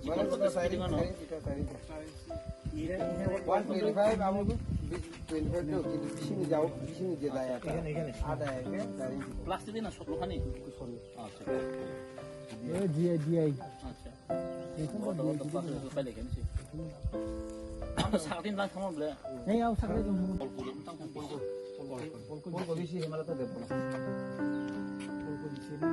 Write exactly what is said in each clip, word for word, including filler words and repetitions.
One twenty-five amo twenty-five to, kintu bising ni jao, bising ni je daya. Ada ya, kan? Plastic ni na soklo hani? Acha. Eh, D I, D I. Acha. Abo to, abo to plastic ni pailai khe nisi. Abo saktin lang thangma ble. Ei, abo saktin lang thangma. Polko, polko, polko. Polko bisi himala ta debo. Polko bisi na.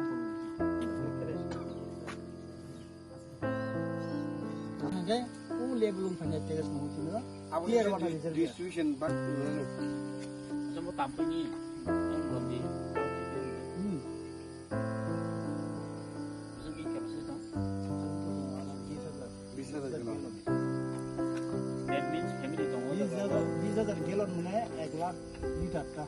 Hingke, o level wng thangya terrace mo chini. Abo clear water reservoir. Distribution bak. Asa mo tampuni. Ang rodi. Hmm. Bisa ki capacity tong? Bis hajar. Bis hajar kilo. That means family tong. Bis hajar, bis hajar gallon mane ek lakh liter ta.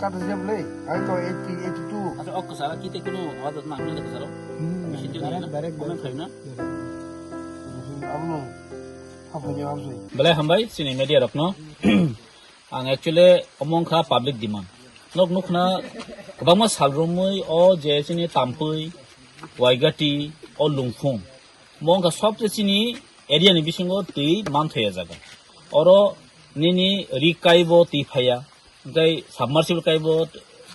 Kata siap le, ai to eighty, eighty-two. Asa ok sara kita kuno awadat na ambil ke saro. Hmm, mesin tu direct, na, direct, komen direct. Khaina. Direct. Abo no. Apa ni apa sih? Belai hambai, sini media rok no. Ang actually omo wngkha public demand. Nok nukna kwbangma salrumwi o je chini Tampui, Waigati, o Lungphung. Omo wngkha sobse chini area ni bisingo twi manthaya jaga. Oro nini ri kaibo twi phaiya, hwnkhe submersible kaibo,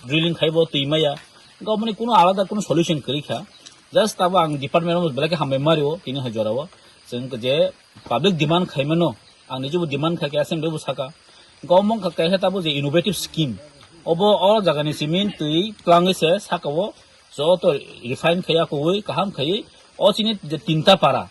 drilling khaibo twi maya. Hwnkhe omoni kuno alada kuno solution kwrwi kha. Just abo ang department o belai khe hambai mario tini hai jorao. Chwng je public demand khaimano, ang nijebo demand khaikhe, assembly bo saka. Hwnkhe omo wngkha kaisa tabuk je innovative scheme. Obo o jagani cement twi twlangwi se sakao joto refine khaiya kuwi kaham khaiwi o chini je tinta para.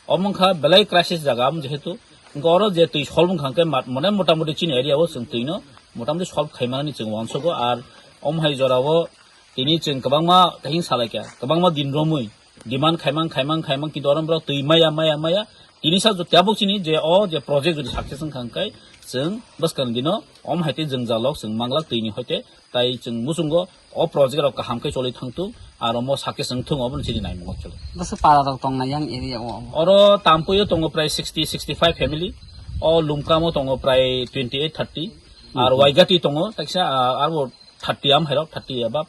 Omo wngkha belai crisis jaga, omo jehetu. Hwnkhe oro je twi solve wngkha hwnkhe mat-, mane motamoti chini area o chwng twi no motamoti solve khaimanani chwng uansugo. Ar omo hai jorao tini chwng kwbangma kahing salaikha, kwbangma din romwi demand khaimang, khaimang, khaimang, kintu oro borok twi maya, maya, maya. Tini sa jot tabuk chini je o je project jodi success wngkha hwnkhe chwng bwskang dino om hai tei jwngjal rok chwng manglak twi ni hoite, tai chwng muchungo o project rok kaham khe choli thangthung, aro mo success wngthung, obo chini naimung actually. Bwswk para rok tong na yang area o? Oro Tampui o tongo prai sixty, sixty-five family, o Lumkam o tongo prai twenty-eight, thirty, ar Waigati tongo taksa, ah, aro thirty am hai rok, thirty above.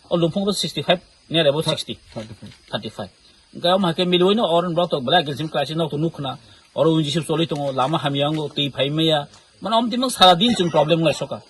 O Lungphung bo sixty-five, near about sixty. Thirty-five. Hwnkhe omo hai khe miliui no oro borok tok belai agilsim crisis nok to nuk khna. Oro unjisip choli tongo, lama hamya wngo, twi phai maya. Mane omo twi mang sara din chwng problem lai soka.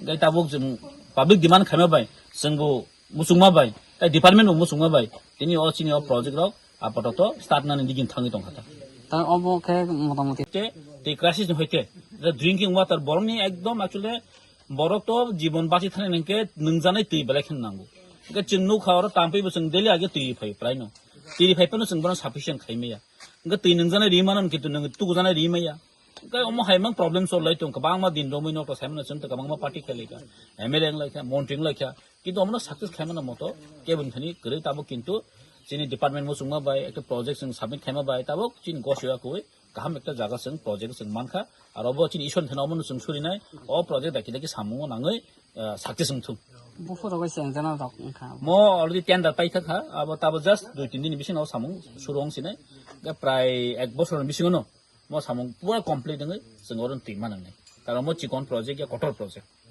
Hwnkhe tabuk chwng public demand khaima bai, chwng bo muchungma bai, tai department bo muchungma bai. Tini o chini o project rok apatot start nani digin thangwi tongkha ta. Ta obo khe motamoti. Te, tei crisis ni hoite, the drinking water borokni ekdom actually borok to jibon bachi thani hwnkhe nwngjanai twi belai khe nango. Hwnkhe chwng nukha oro Tampui bo chwng daily age twi phai prai no. Twi phai phano chwng bono sufficient khai maya. Hwnkhe twi nwngjanai ri mano kintu nwng tukujanai ri maya. Hwnkhe omo hai mang problem solai tong kwbangma din romwi nok to sai mano chwng to kwbangma party khe laikha. M L A wng laikha, montri wng laikha. Kintu omono success khaimano moto keboni thani kwrwi tabuk kintu chini department muchungma bai ekta project chwng submit khaima bai tabuk chini gosoya kwrwi kaham ekta jaga chwng project chwng mankha, aro bo chini Ishwar thani omono chwng surinai, o project dakti dakti samungo nangwi, ah, success wngthung. Buphuru bai chengjana rok wngkha. Mo already tender paithakha, abo tabo just dui tin din ni bisingo samung suru wngsinai, ga prai ek bosor ni bisingo no mo samung pura complete wngwi chwng oro twi manangnai. Karon mo chikon project ya kotor project.